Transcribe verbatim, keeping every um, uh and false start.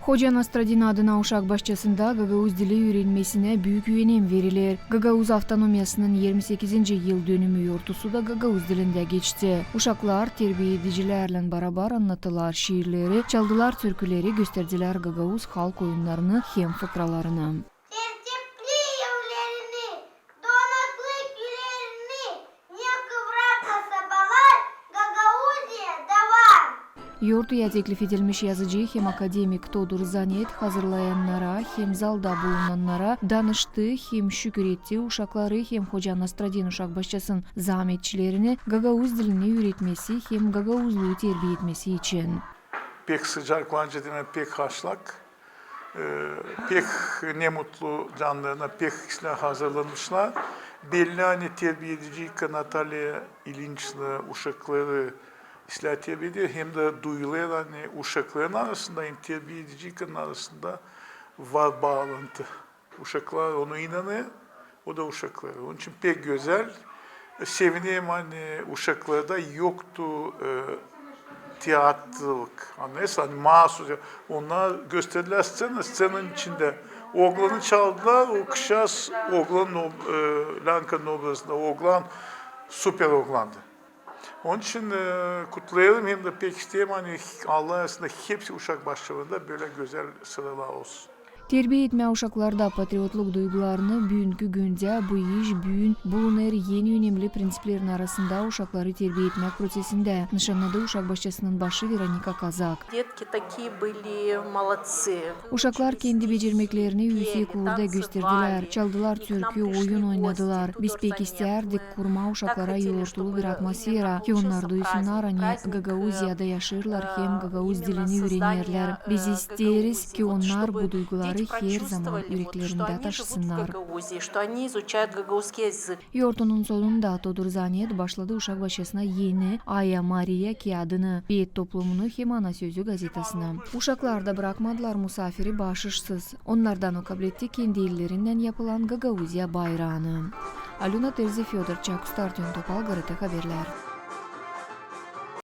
Hoca Nastradin adına uşak başçasında gagauz dili üürenmesinä büük ünem veriler. Gagauz avtonomiyasının irmi sekizinci yıldönümü yortusu da gagauz dilindä geçti. Uşaklar terbiedicilärlän barabar annadılar şiirleri, çaldılar türküleri, gösterdilär gagauz halk oyunnarını hem fıkralarını. Tertipli evlerini, donaklı küllerini, ne kıvrak asabalar, Gagauziyada var. Yortuya teklif edilmiş yazıcı hem akademik Todur Zanet hazırlayannara hem zalda bulunannara danıştı hem şükür etti uşakları hem Hoca Nastradin uşak başçasının zaametçilerini gagauz dilini üüretmesi hem gagauzluu terbiye etmesi için. Pek sıcak, var nicä demäk, pek haşlak. E, pek ne mutlu canlarına, pek islää hazırlanmışlar. Belli, ani terbiediciyä Natalya İlinçna uşakları islää terbiye eder, hem dä duyulêr, ani uşakların arasında hem terbiediciyä arasında var baalantı. Uşaklar ona inanêr, o da uşakları. Onun için pek gözäl. E, sevinerim, ani uşaklarda yoktu, e, teatrallık. Annêêrsın, ani maasus. Onnar gösterdilär sţena, sţenanın içindä. Oglanı çaldılar, o kızçaaz oglanın ob-, e, Länkanın obrazında, oglan super oglandı. Onun için, e, kutlêêrım hem dä pek isteerim, ani Allah arasında hepsi uşak başçalarında bölä gözäl sıralar olsun. Terbiye etmää uşaklarda patriotluk duygularını büünkü gündä bu iş büün bulunêr en önemli prinţiplerin arasında uşakları terbiye etmää prosesindä, nışannadı uşak başçasının başı Veronika Kazak. Детки такие были молодцы. Uşaklar kendi becermeklerini üüsek uurda gösterdilär, çaldılar türkü, oyun oynadılar. Biz pek isteerdik kurmaa uşaklara yortulu bir atmosfera, ki onnar duysunnar, ani Gagauziyada yaşêêrlar hem gagauz dilini üürenerlär. Biz isteeriz, ki onnar bu duyguları herzaman üreklerindä taşısınnar. Yortunun sonunda Todur Zanet başladı uşak başçasına eni Aya Mariya kiyadını, Beit toplumunu hem Ana sözü gazetasını. Uşaklar da brakmadılar musaafiri baaşışsız. Onnardan okabletti kendi ellerinnän yapılan Gagauziya bayraanı. Alöna Terzi, Födor Çakustar, Artön Topal, GRT Haberlär.